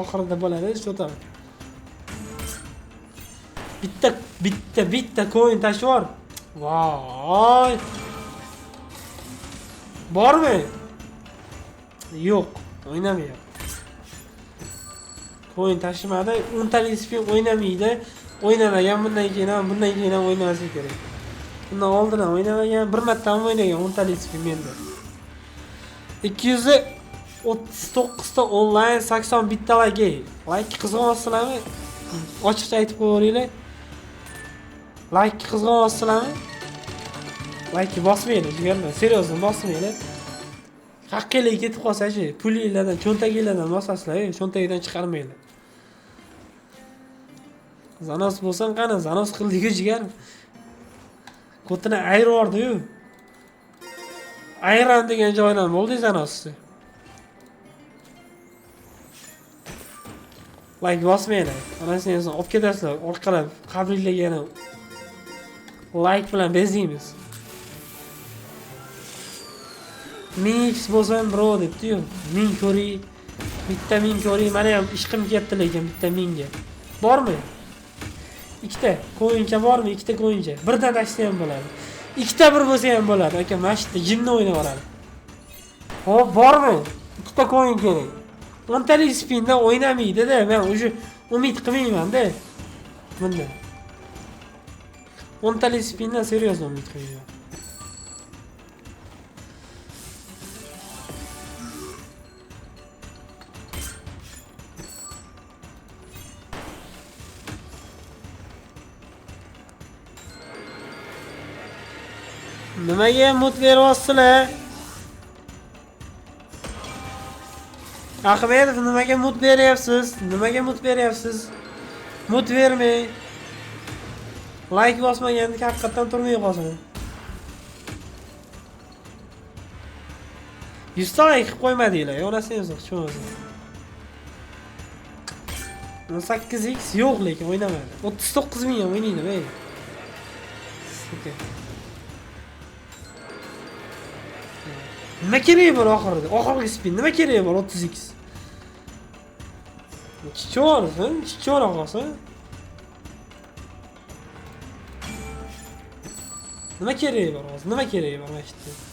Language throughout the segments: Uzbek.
Oxirida bo'ladi, shu tam. Bitta bitta bitta coin tashlab. Voy. Bormi? Yo'q, o'ynamayapti. Coin tashimadi, o'ntalik spin o'ynamaydi. O'ynamagan, bundan keyin ham, bundan keyin ham o'ynamasa kerak. Bundan oldin ham o'ynamagan, bir marta ham o'ynagan o'ntalik spin menda. 239 ta onlayn, 81 ta like. Like qizg'onyapsizlarmi? Ochiqcha aytib qo'yaveringlar. Like qizg'onyapsizlarmi? Like bosmanglar, jigarlar, серьезно bosmanglar. Haqqinglar ketib qolsa-chi, pulinglardan, cho'ntaginglardan bosasizlar, cho'ntagidan chiqarmanglar. Zanos bo'lsang qani, zanos qildik-ku jigar. Ko'tini ayirib yubordi-yu. Ayran degan joydan bo'ldi zanosni. Like bosmanglar. Onasini ham olib ketasizlar, orqalab qabringlarga yana like bilan bezaymiz. 1000x bo'lsam bro debdi-yu. 1000 ko'ring. Bitta 1000 ko'ring. Mana ham ishqim ketdi lekin bitta 1000ga. Bormi? Ikkita coincha bormi? Ikkita coincha. Birdan tashsa ham bo'ladi. Ikkita bir bo'lsa ham bo'ladi. Aka, mana shu yerda jimni o'ynab yuboradi. Xo'p, bormi? Ikkita coin kerak. 10talik spinda o'ynamaydi-da. Men уже umid qilmayman-da. Bundan. 10talik spindan серьезно umid qilmayman. Nimaga mut beryapsizlar? Ahmedov, nimaga mut beryapsiz? Nimaga mut beryapsiz? Mut bermang. Like bosmagandik haqiqatdan turmay qolsin. 100 ta like qilib qo'ymadinglar, onasini ham hech bo'lmasa. 18x yo'q lekin o'ynamadi. 39 ming ham o'ynaydi, ey. Okey. Nima keragi bor oxirida? Oxirgi spin nima keragi bor 30x? Chichorsin, chichora qolsin. Nima keragi bor hozir? Nima keragi bor mana shu yerda?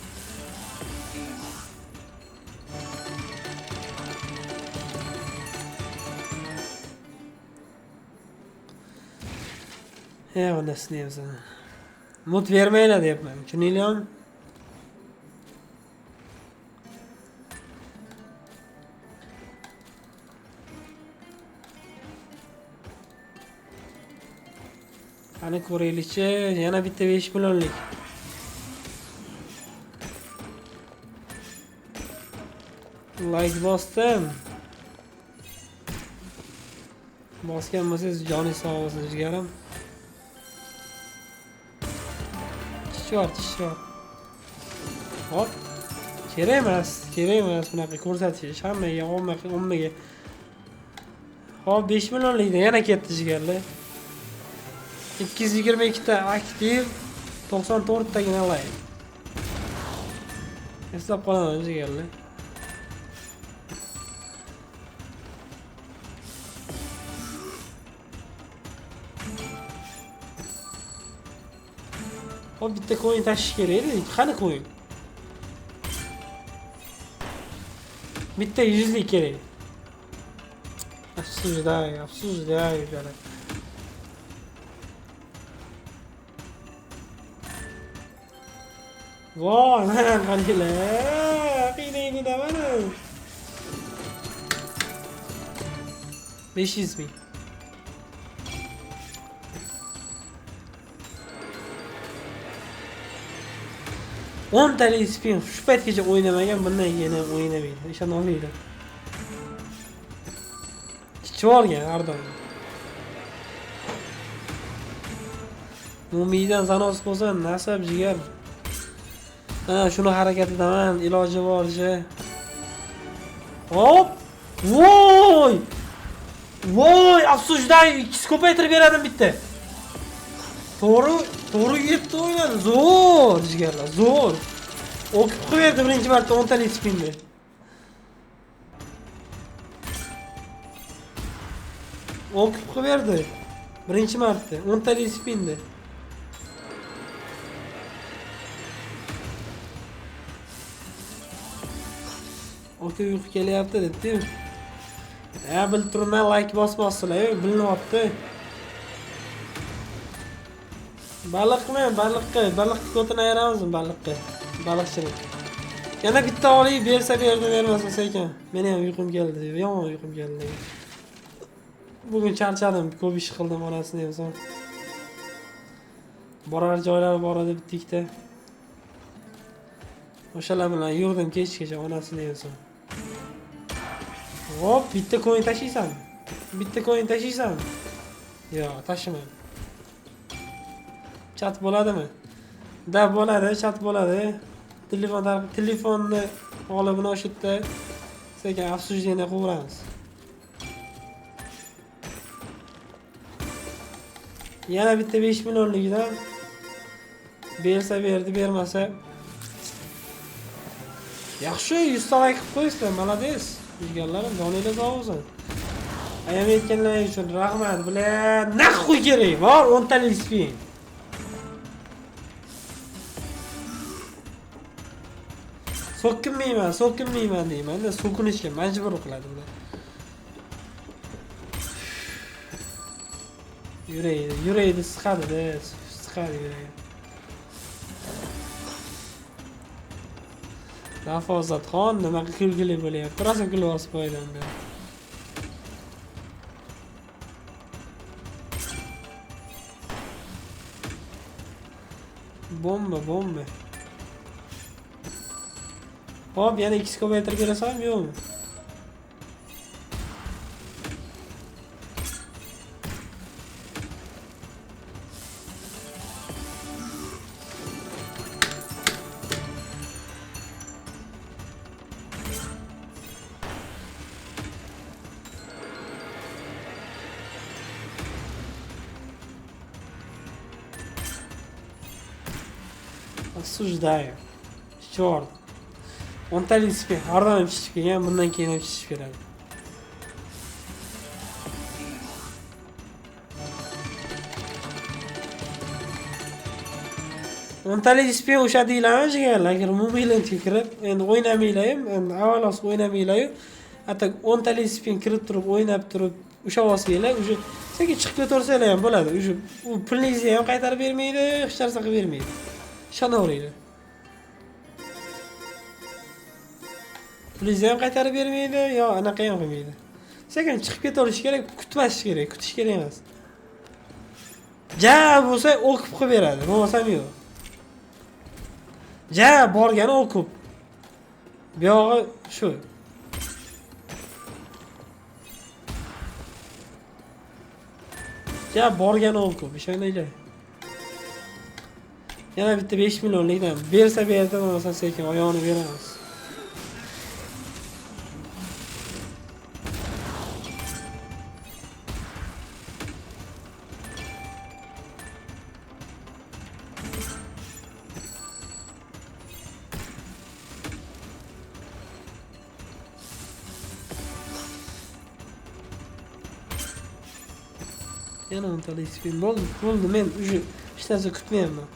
Ey, onasini ham sana. Mut bermanglar deyapman. Tushundinglarmi? Qani ko'raylikchi, yana bitta 5 millionlik. Like bosdim. Bosgan bo'lsangiz joningiz sog' bo'lsin jigarim. Tishyor, tishyor. Hop. Kerak emas, kerak emas bunaqa ko'rsatish hammaga, ommaga. Hop, 5 millionlikdan yana ketdi jigarlar. 222 ta aktiv, 94 tagina like. Eslab qolaman jigarlar. Hop, bitta coin tashish kerak edi. Qani coin? Bitta 100lik kerak. Afsusday, afsusday, jigarlar. Voy, mana qaranglar. Qiynaydi-da mana. 500 ming. 10talik spin shu paytgacha o'ynamagan, bundan keyin ham o'ynamaydi. Ishona olmaydi. Chichib olgan har doim. Mumiydan zanos bo'lsa, nasab jigar. Mana shuni harakatidaman, iloji boricha. Hop! Voy! Voy, afsusdan ikkisi ko'paytirib beradim bitta. To'g'ri, to'g'ri yetdi o'ynadi. Zo'r jigarlar, zo'r. O'qib qilib berdi birinchi marta 10 talik spinni. O'qib qilib berdi. Birinchi marta 10 talik spinni. Aka uyqu kelyapti debdi-yu. Ha, bilib turibman, like bosmasizlar, bilinyapti. Baliqmi? Baliqqa, baliqni ko'tini ayiramizmi baliqqa? Baliqchilik. Yana bitta olib bersa berdi, bermasa sekin. Meni ham uyqum keldi, yomon uyqum keldi. Bugun charchadim, ko'p ish qildim onasini ham so'ng. Borar joylar bor edi bitta ikkita. O'shalar bilan yurdim kechgacha onasini ham so'ng. Hop, bitta coin tashiysanmi? Bitta coin tashiysanmi? Yo'q, tashimayman. Chat bo'ladimi? Da bo'ladi, chat bo'ladi. Telefonni g'olibini o'sha yerda sekin обсуждение qilaveramiz. Yana bitta 5 millionligidan bersa berdi, bermasa yaxshi 100 ta like qilib qo'yibsizlar, молодец. Jigarlarim, joninglar sog' bo'lsin. Ayam aytganlaring uchun rahmat. Bular naqi kerak, bor 10 talik spin. So'kinmayman, so'kinmayman deyman-da, so'kinishga majbur qiladi bular. Yuragini siqadi-da, siqadi yuragini. Nafosatxon nima kulgili bo'lyapti? Rosa kulyapsiz boydan beri. Bomba, bomba. Hop, yana 2 ko'paytirib berasanmi, yo'qmi? Осуждаю. Чёрт. O'ntalik spin har doim shishib kelgan, bundan keyin ham shishib keladi. O'ntalik spin o'sha deyilami jigarlar, agar mobilga kirib, endi o'ynamanglar ham, endi avvalosi o'ynamanglar-yu, hatto o'ntalik spin kirib turib, o'ynab turib, o'sha olsanglar, o'sha sekin chiqib ketaversanglar ham bo'ladi. O'sha u pulingizni ham qaytarib bermaydi, hech narsa qilib bermaydi. Ishonaveringlar. Pulingizni ham qaytarib bermaydi, yo anaqa ham qilmaydi. Sekin chiqib ketaverish kerak, kutmash kerak, kutish kerak emas. Ja bo'lsa o'qib qilib beradi, bo'lmasam yo'q. Ja borgani o'qib. Bu yog'i shu. Ja borgani o'qib, ishoninglar. Yana bitta 5 millionlikdan bersa berdi, bo'lmasa sekin oyog'ini beramiz. Yana o'ntalik spin bo'ldi, bo'ldi, men уже hech narsa kutmayapman.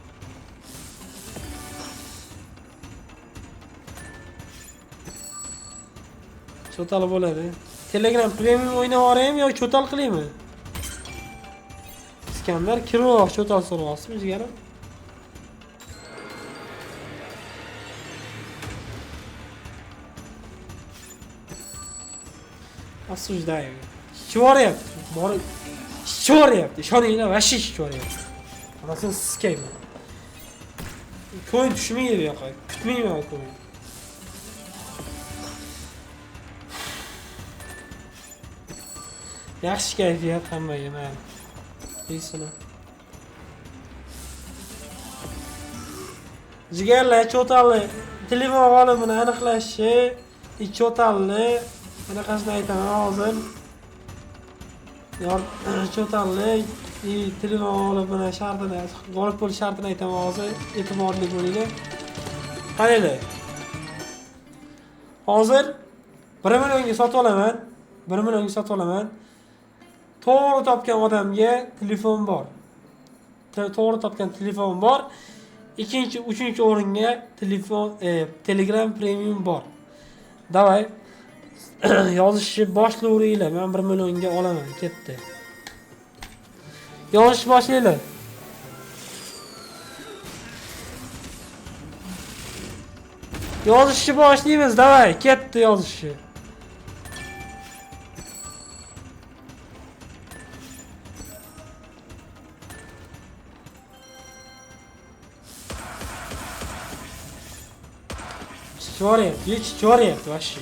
Cho'tal bo'ladi. Telegram Premium o'ynab yuboraymi yo cho'tal qilaymi? Iskandar kiroq cho'tal so'rayapsizmi jigarim? Осуждаю. Chivoryapti. Borib chivoryapti. Ishoninglar, vashi chivoryapti. Onasini siskayman. Coin tushmaydi bu yoqqa. Kutmayman coin. Yaxshi kayfiyat hammaga mayli. Deysizmi? Jigarlar, cho'talni telefon g'olibini aniqlashi, cho'talni anaqasini aytaman hozir. Yor cho'talni telefon g'olibini shartini, g'olib bo'lish shartini aytaman hozir. E'tiborli bo'linglar. Qaranglar. Hozir 1 millionga sotib olaman. 1 millionga sotib olaman. To'g'ri topgan odamga telefon bor. To'g'ri topgan telefon bor. Ikkinchi, uchinchi o'ringa telefon, Telegram Premium bor. Davay. Yozishni boshlayveringlar. Men 1 millionga olaman, ketdi. Yozishni boshlanglar. Yozishni boshlaymiz, davay, ketdi yozishni. Chichoryapti, chichoryapti вообще.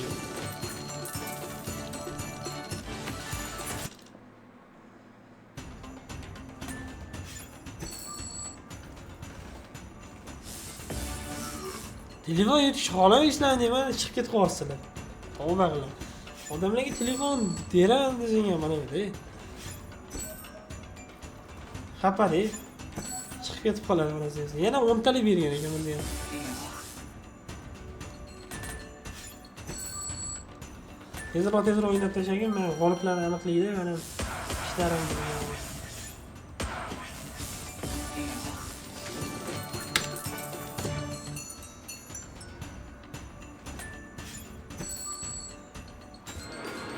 Telefon yutish xohlamaysizlar deyman, chiqib ketib qolyapsizlar. Tavba qilib. Odamlarga telefon beraman desang ham mana bu-da. Xafa-da. Chiqib ketib qoladi mana shu. Yana 10 talik bergan ekan bunda ham. Tezroq tezroq o'ynab tashlagin, men g'oliblarni aniqlaydi, mana ishlarim bo'lgan.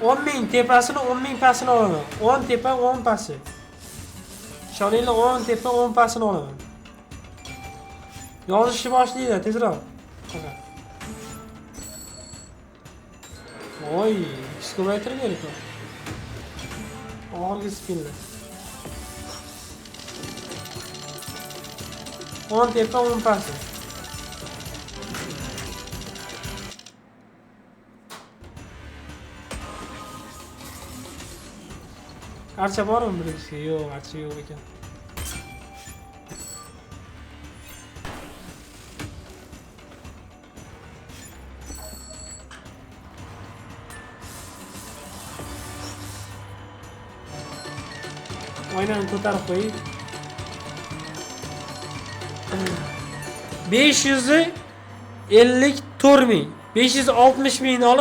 10 ming tepasini, 10 ming pastini olaman. 10 tepa, 10 pasti. Ishoninglar, 10 tepa, 10 pastini olaman. Yozishni boshlaydi, tezroq. Oy, x ko'paytirib berdi. Oxirgi spinda. 10 tepa, 10 pasti. Archa bormi birinchisiga? Yo'q, archa yo'q ekan. Oynani ko'tarib qo'ying. 554 ming, 560 mingni olib